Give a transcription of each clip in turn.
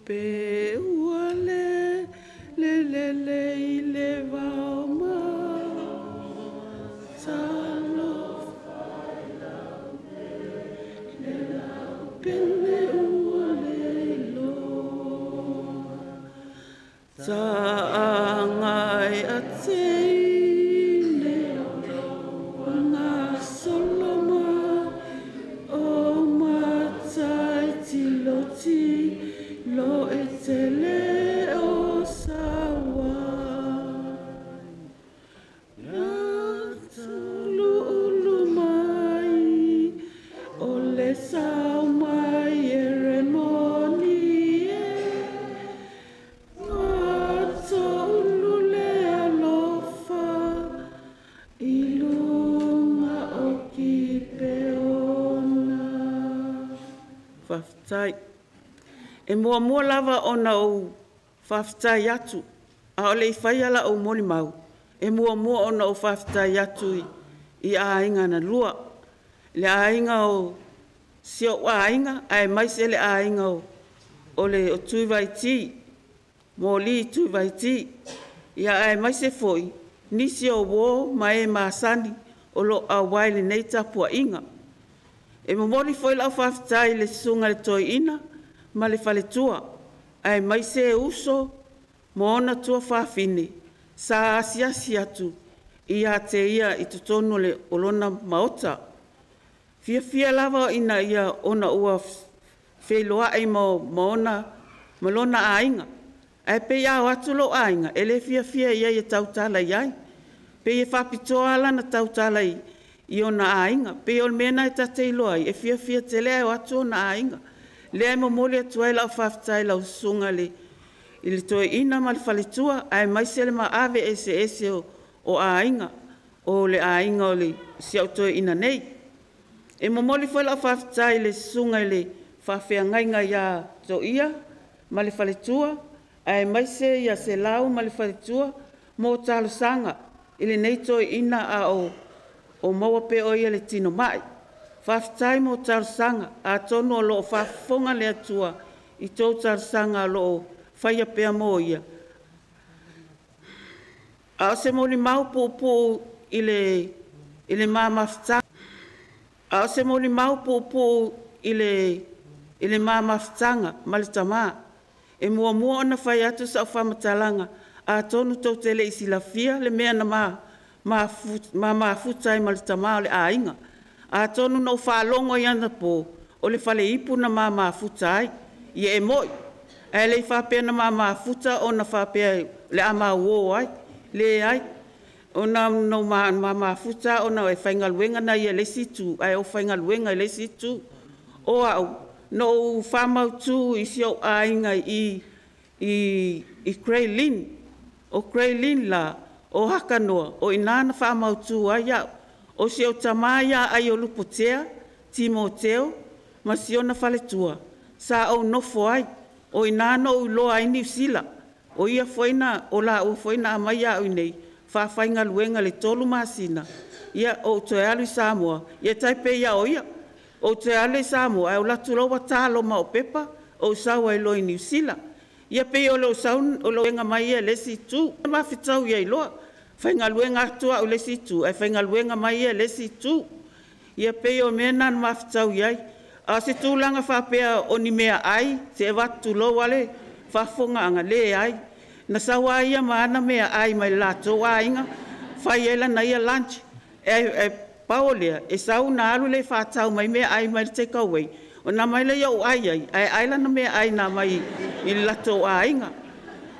Pe ua lele lelei i le vao Talofa i lau pele, lau pele ua le iloa. Taga e teine gasolo mai o matai tilotilo e tele o saua. Uluulu mai o le sao mai Eremoni e Matoulu le alofa i luga o Kipeona. Faafetai. E muamua lava ona ou faafetai atu a o le i faia lau molimau, e muamua ona ou faafetai atu i aiga na lua, le aiga o si ou aiga aemaise le aiga o le Tuivai-Tee, Moli Tuivai-Tee, aemaise foi nisi o uo ma e masani o lo o auai i lenei tapuaiga. E momoli foi lau faafetai i le Susuga i le Toeaina ma le faletua, aemaise uso ma ona tuafafine sa asiasi atu ia te ia i totonu o lona maota. E fiafia lava ina ia ona ua feiloai ma lona aiga. Ae pei a o atu lou aiga, e le fiafia i ai e tautala i ai. E pei e faapitoa lava lana tautala i ona aiga. E pei o le mea lena ta te iloa ai, e fiafia tele ae o atu ona aiga. O lea e momoli atu ai lau faafetai i lau Susuga i le Toeaina ma le faletua, aemaise le maave eseese o aiga, o le aiga o si au toeaina nei. E momoli foi lau faafetai i le susuga i le faafeagaiga ia Toia ma le faletua, aemaise ia Selau ma le faletua mo talosaga i lenei toeaina a o maua pea o ia i le tino mai. Faafetai mo talosaga, atonu o lo o faafofoga le Atua i a outou talosaga o lo o faia pea mo ia. A o se molimau puupuu i le ma mafutaga, a o se molimau puupuu i le ma mafutaga ma le tama. E muamua ona fai atu sau faamatalaga, atonu tou te le i silafia le mea na ma mafuta ai ma le tama o le aiga. Atonu na ou faalogo ai anapo o le faleaipu na ma mafuta ai. Ia e moni, ae le faapea na ma mafuta ona faapea o le a ma uo ai. Leai, ona na ma mafuta ona e faigaluega ia i le isi itu ae ou faigaluega i le isi itu. O au, na ou faamautu i si ou aiga i Grey Lynn. O Grey Lynn la, o Hakanoa, o i ina na faamautu ai au. O si ou tama ia Aiolupotea Timoteo ma si ona faletua, sa ou nofo ai. O i ina na ou iloa ai Niu Sila. O laua foi na aumai au i inei faafaigaluega i le 3 masina, ou toe alu i Samoa, ia e tai pei lava o ia. Ou toe alu lea i Samoa ae ou alu atu loa ua ta loa ma au pepa ou sau ai loa i Niu Sila. Ia pei o lou mai ia i le isi itu. Ma fetaui ai loa, faigaluega atu au i le isi itu ae faigaluega mai ia i le isi itu. Ia pei o mea na na ma fetaui ai. A o se tulaga faapea o ni meaai, se i avatu tulou lava le faafofogaaga, leai. Na sau lava ia ma ana meaai mai le latou aiga fai ai lana ia lunch. Ae pau o lea, e sau ona alu lea e faatau mai meaai mai le takeaway ona aumai lea ou ai ai, ae ai lana meaai na aumai i le latou aiga.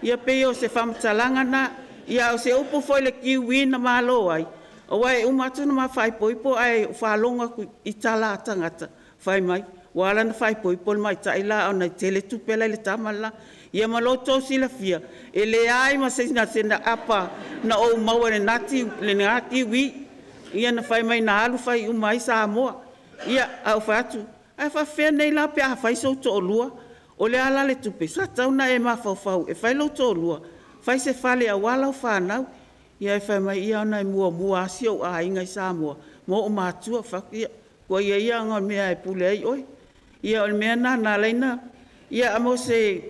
Ia pei o se faamatalaga lena. A o se upu foi i le kiwi na malo ai, aua e uma atu ona ma faaipoipo ae ou faalogo atu i tala a tagata fai mai, ua ala la ona faaipoipo le tamaitai le la ona e tele tupe la e i le tama le la. Ia ma lo outou silafia, e leai ma sina apa na ou maua i lena kiwi. Ia na fai mai na alu fai uma ai Samoa. Ia, ae ou fai atu, ae faapefea nei la pe a fai sou toalua? O le a la le tupe? Sa tatau ona e mafaufau e fai lou toalua, fai se fale aua lau fanau. Ae fai mai, ia ona e muamua lava si ou aiga i Samoa ma ou matua. Ou fai atu, ia, tuaia ia aga o le mea e pule ai oe. Ia o le mea lena na ala ai ona… Ia, mo se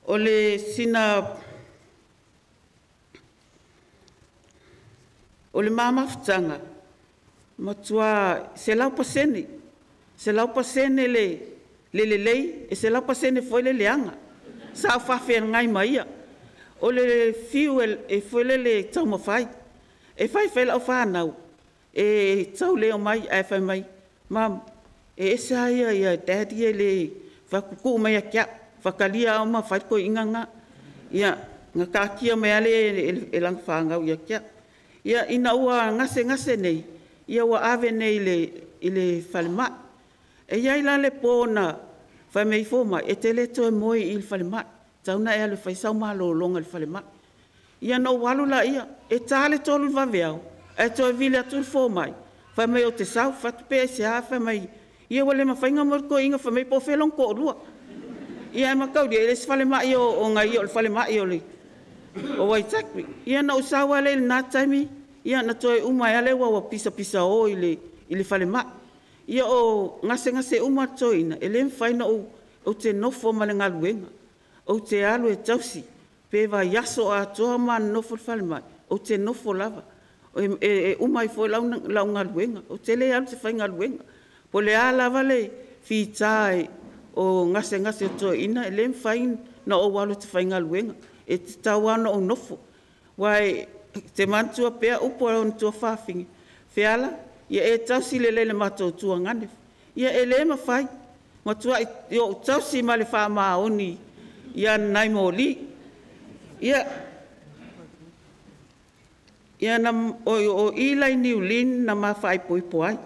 O le sina o le ma mafutaga, matua 100%, 100% le lelei, e 100% foi le leaga. Sa ou faafeagai ma ia. O le fiu e foi lele taumafai, e fai foi lau fanau e tau le omai ae fai mai, “Mum, e ese lava ia Dad ia e le…” Fai atu, “Tuu mai ia te au, faatalia au ma fai le toeaina lena.” Ia, na taatia mai lava lea e lana fanau ia te au. Ia, ina ua gasegase nei, ia ua ave nei i le falemai. E i ai la le po na fai mai ai fomai, e te le toe moe i i le falemai, e tatau ona e alu e fai sau malologa i le falemai. Ia ona ou alu lea, e ta le 3 i le vaveao ae toe vili atu le fomai fai mai ou te sau. Ou fai atu, pe aisea? Fai mai, ia ua le mafai ona moe le toeaina fai mai po o fea lona toalua. Ia ae mataulia, e le o se falemai o nai ia o le falemai o Vaitatu. Ia ona ou sau lava lea i lena taimi, ia na toe uma ai lava lea ua pisapisao i le falemai. Ia o gasegase uma a le toeaina, e le mafai ona ou… Ou te nofo ma le galuega, ou te alu e tausi, pe vaiaso atoa o ma nonofo i le falemai, ou te nofo lava, e uma ai foi lau galuega. Ou te le alu ou te faigaluega. Po o le a lava le fita o gasegase o le toeaina, e le mafai ona ou alu ou te faigaluega, e tatau lava ona ou nofo. Aua ou te manatua pea upu a lona tuafafine, “Feala, ia e tausi lelei i le matou tuagane.” Ia e le mafai, matuai ou tausi ma le faamaoni ia nai moli. Ia, o i la i Niu Lin na ma faaipoipo ai,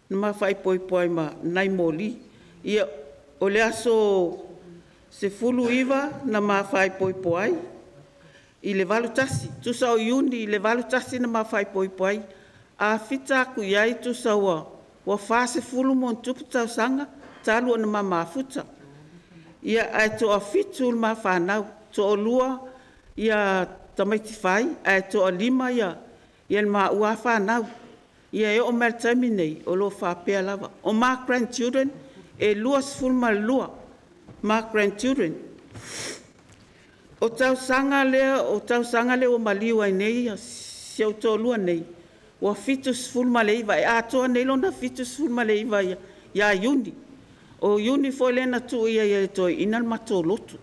na ma faaipoipo ai ma nai moli. Ia, o le aso 19 na ma faaipoipo ai i le 81, tusa o Iuni i le 81 na ma faaipoipo ai. A fita atu i ai tusa ua 40+ tausaga talu ona ma mafuta. Ia, ae toafitu le ma fanau, toalua tamaiti fai ae toalima le maua fanau. Ia e oo mai lava i le taimi lenei, o lo o faapea lava. O ma grandchildren, e 22 ma grandchildren. O tausaga lea ua maliu ai nei si ou toalua nei, ua 79, e atoa nei lona 79 ia Iuni. O Iuni foi lea na tuu ai e le toeaina le matou lotu,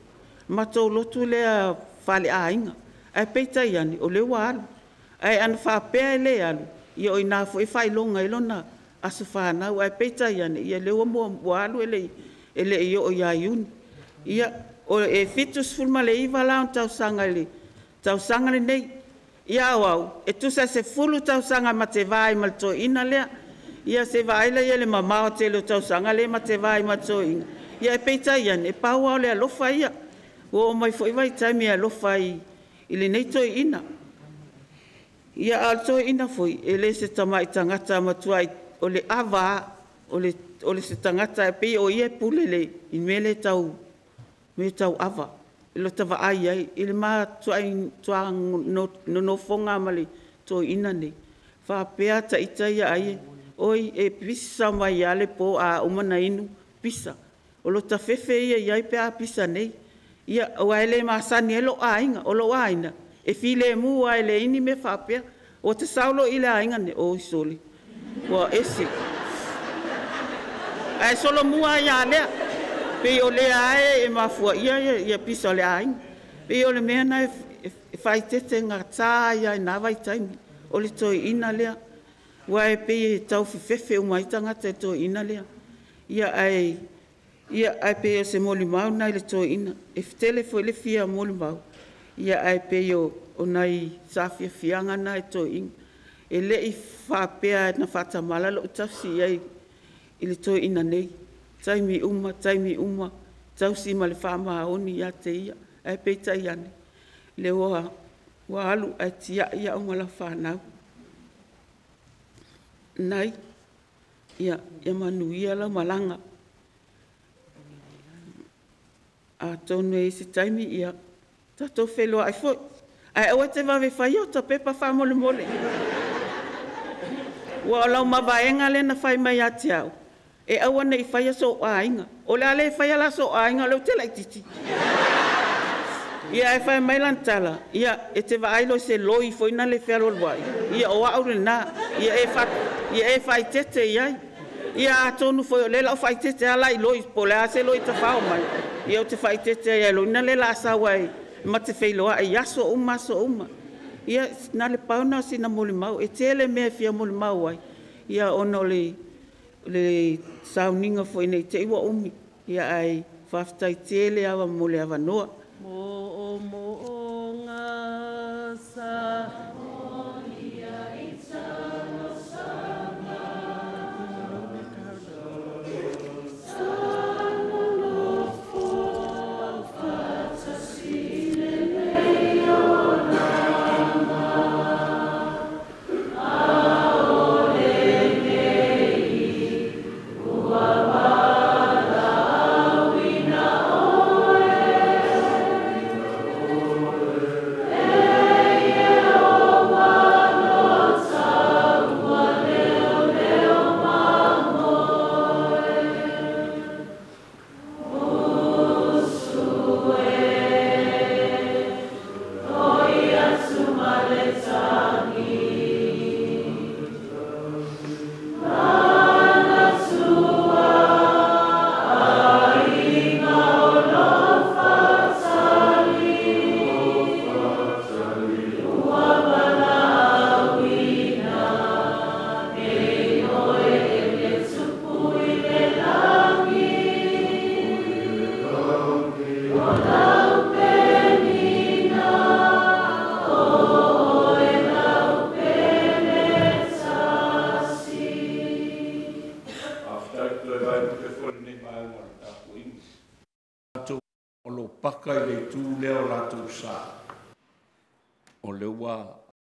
le matou lotu lea faaleaiga. Ae peitai ane, o lea ua alu. Ae ana faapea e le alu, ia o i ina foi e faailoga ai lona aso fanau. Ae peitai ane, o lea ua alu e le i oo ia Iuni. Ia, e 79 la ona tausaga i le tausaga lenei. Ia a o au, e tusa e 10 tausaga ma te va ai ma le toeaina lea. Ia se i vaai la i ai i le mamao tele o tausaga lea ma te va ai ma le toeaina. Ae peitai ane, pau lava o le alofa ia. Ua oo mai foi vaitaimi e alofa ai i lenei toeaina. Ia, a o le toeaina foi, e le se tamai tagata matuai… o le ava lava. O se tagata e pei o ia e pule i mea ia tau ava i lota vaai i ai. I le matua nofoga lava ma le toeaina lenei, faapea ita ia ai, oi e pisa mai lava le po a uma ona inu, pisa. O lota fefe ia i ai pe a pisa nei. Ia, aua e le masani ai lou aiga. O lou aiga, e filemu lava e leai ni mea faapea. Ua ta sau loa i le aiga lenei, oi sole, ua ese. Ae solomua lava ia Lea, pei o lea lava e mafuaia ia pisa o le aiga. E pei o le mea lena e faaeteete gata ai lava i na vaitaimi, o le toeaina lea. Aua e pei e tau fefefe uma ai tagata i le toeaina lea. Ae pei o se molimau lena i le toeaina. E tele foi le fia molimau, ae pei o nai saafiafiaga na i toeaiina. E le i faapea na faatamala lou tausi i ai i le toeaina nei, taimi uma, taimi uma, tausi ma le faamaoni ia te ia. Ae peitai ane, o lea ua alu ae tiai au ma lau fanau. Nai, ia manuia lau malaga. Atonu e i ai se taimi ia tatou feiloai foi. Ae aua e te vave faia ota pepa faamolemole, aua o lau mavaega lea na fai mai ia te au, E aua ne i faia sou aiga. O le a le faia la sou aiga o lea ou te laitiiti. Ia ae fai mai lana tala, ia e te vaai loa i se loi foi lena e fealualuai, ia o au lena. Ia e faaeteete i ai. Ia atonu foi o lea o le a ou faaeteete lava la i loi po o le a se loi e tafao mai, ia ou te faaeteete ai lava i loi na o le a sau lava ma te feiloai i aso uma aso uma. Ia na o le pau lena o sina molimau. E tele mea e fia molimau ai, ona o le sauniga foi ne i te i ua umi, ae faafetai tele lava mo le avanoa. Moomooga sa Faafetai. Toe vaelupe foi lenei vaega o le tapuaiga. Latou o lo o paka i le itu lea o latou sa, o lea ua